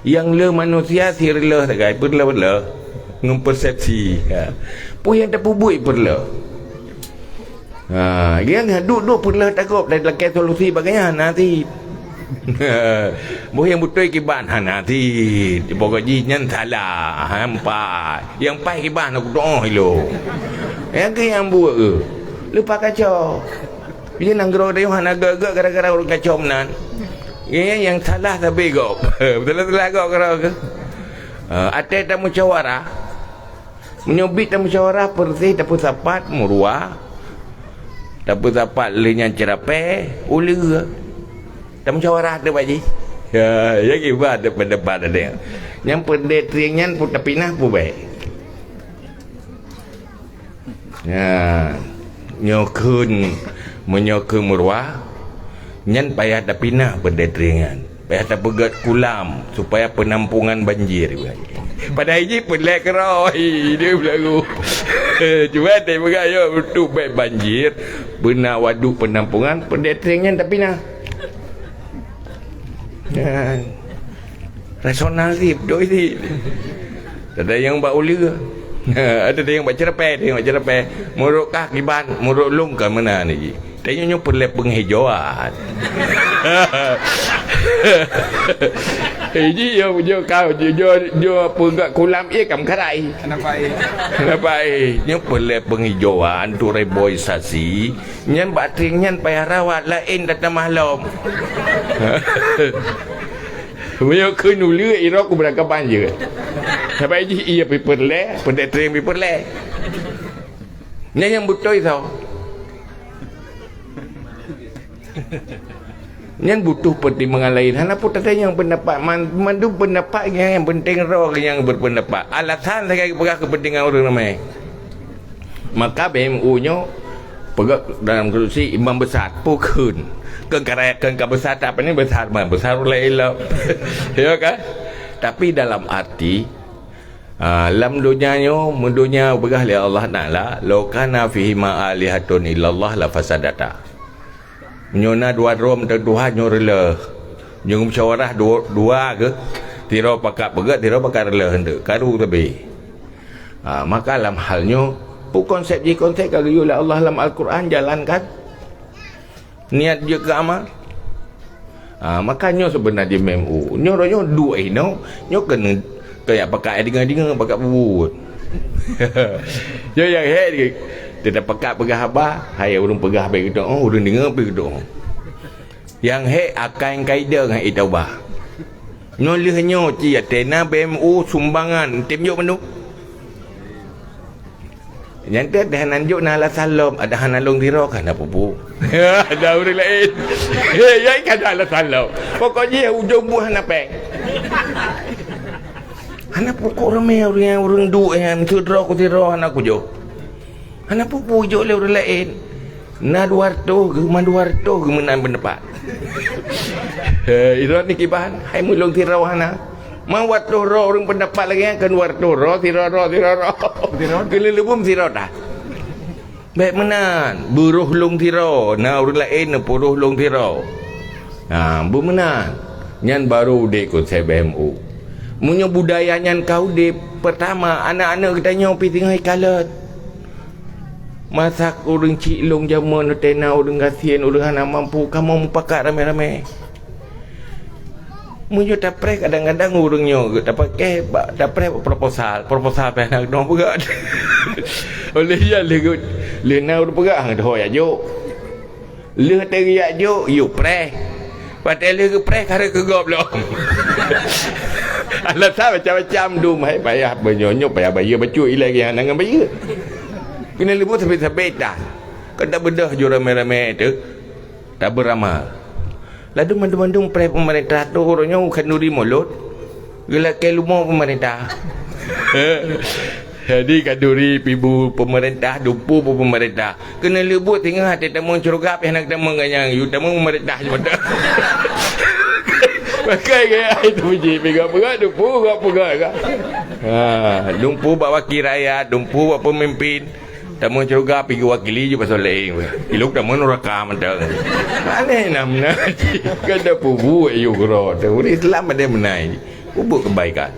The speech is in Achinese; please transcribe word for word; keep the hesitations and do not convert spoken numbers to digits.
Nyang le manusia si reuloh sagai, peureuloh-reuloh ngon persepsi. Ha. Peue nyang tapeubuet peureuloh. Ha, nyang duek-duek peureuloh tagob, lakée solusi bagaih nyan hana sit. Boh nyang beutôi kiban hana sit. Pokok jih nyan salah, ha, empat. Nyang paih kiban aku doh ilo. Nyang keu nyang buet ke? Leupah kacau. Jadi nanggroe tanyoe hana gét-gét gara-gara ureuëng kacau meunan. Nyang salah sabe gob. Beutôi-beutôi gob keudroe keuh. Ah, até tamusyawarah. Meunyoe bit tamusyawarah, peureuseh tapeusapat meuruwa. Tapeusapat lé nyang ceurapée, uleue. Tamusyawarah teuh bak jih. Ya, ya kiban teuh pendapat ada. Nyang peudeh trieng nyan pun tapinah pun baik. Nyan, nyoe kheun, meunyoe kheun meuruwa, nyan payah tapinah peudeh trieng nyan. Payah tapeugét kulam, supaya penampungan banjir. Padahai jih peureulée keudroe, dia beulagu. Cuma dia peugah, "Yo, untuk baik banjir, beuna waduk penampungan, peudeh trieng nyan tapinah." Nyan. Rasional sih, beutôi sih. Ada nyang bak uleue. Ada nyang bak ceurapée, ada nyang bak ceurapée. Meunurot kah kiban, meunurot lôn ka meunan jih. Tanyoe nyoe peureulée peunghijauan. Eh, jih yo, yo kau, yo, yo, yo peugah kulam, eh, kam karai. Kenapa, eh? Kenapa, eh? Nyoe peureulée peunghijauan, tu reboisasi. Nyan bak trieng nyan payah rawat, laén tatamah lom. Meunyoe kheun uleue, iroe kubeurangkaban jeuet. Sabai jih ie pih peureulée, peudeh trieng pih peureulée. Nyan nyang beutôi soe? Nyan butuh pertimbangan laén. Hana peue tatanyong pendapat, man-, mandum pendapat nyang, nyang penting droe nyang berpendapat. Alasan sagai peugah kepentingan ureuëng ramé. Maka B M U nyoe peugah dalam konstitusi imam besar, peue kheun. Keu ka rakyat keu ka besar, tapi ni besar, besar ulée ilok. Ya kan? Tapi dalam arti, ah, lam donya nyoe, meudonya peugah lé Allah Taala, "Lau kana fihi ma alihatun illallah la fasadata." Nyoe na dua droe mantong Tuhan nyoe reuloh. Nyoe musyawarah dua, dua ke? Sidroe pakat peugét, sidroe pakat reuloh enteuk. Karu teubi. Ha, maka lam hal nyoe, peue konsep jih, konsep ka geuyue lé Allah lam Al-Quran, jalankan. Niat jeuet keu amal. Ha, maka nyoe seubeuna jih M U. Nyoe roh nyoe duek inoe, nyoe keuneuk Keu jak pakat ai deungoe-deungoe, pakat bubuet. Nyoe nyang hék, teutab pakat peugah haba, hai ureuëng peugah bèk geudoe, ureuëng deungoe pih geudoe. Nyang hék akan kaidah ngon ita ubah. Nyoe lheueh nyoe cit ateueh na B M U sumbangan, tem jok bandum. Nyan teuh, ada hana jok na alasan lom, ada hana lôn sidroe ka na pupu. Ada ureuëng laén. He, ya, ka na alasan lom. Pokok jih ujong buah hana péng. Hana pukuk ramé ureuëng, ureuëng duek nyan, sidroe ku sidroe hana kujok. Hana pupu jok lé ureuëng laén. Na dua reutôh geuh, ma dua reutôh geuh meunan beunepak. He, idroe ni kiban, hai meulôn sidroe hana. Ma dua reutôh droe ureuëng pendapat lagée nyan, kan dua reutôh droe, sidroe droe, sidroe droe. Keuneuk leubum sidroe dah. Bék meunan, beuroh lôn sidroe, na ureuëng laén neupeuroh lôn sidroe. Ha, beumeunan. Nyan barô udeb konsep B M U. Meunyoe budaya nyan ka udeb, peurtama, aneuk-aneuk geutanyoe pih singoh ikalon. Masa ureuëng chik lôn jameun, teuh na ureuëng gasien, ureuëng hana mampu, kamoe mupakat ramé-ramé. Meunyoe tapreh, kadang-kadang ureuëng nyoe geuh tapakéh bak, tapreh bak proposal, proposal pih hana geutanyoe peugah. Oleh nyan lheueh geu-, lheueh na ureuëng peugah, hana geutanyoe jak jok. Lheueh teuh geujak jok, yue preh. Watée lheueh geupreh, ka rhot keu gob lom. Alasan macam-macam dum, hai payah meunyoe nyoe, payah bayeue bacut ilée geuh hana ngon bayeue. Keuneuk leubeh sabé-sabé tan. Ka tabeudôh ju ramé-ramé teuh. Tabeuramal. Ladôm mandum-mandum preh peumeurintah tu uroe nyoe khanduri mulod, geulakée lumoe peumeurintah. Jadi khanduri pih bu peumeurintah, dumpeue bu peumeurintah. Keuneuk leubeh singoh até tamong syeuruga pih hana tamong ganyang, yue tamong peumeurintah cuma tu. Pakai gaya itu puji, peugah-peugah, dumpeue, peugah-peugah. Ha, dumpeue bak wakil rakyat, dumpeue bak peumimpin. Tamong syeuruga pih geuwakili ju pasal laén. Ilok tamong nuraka mantong. Aneh na meunan. Kada pubuet yue keudroe. Ureuëng Islam ada meunan. Peubuet keubaikan.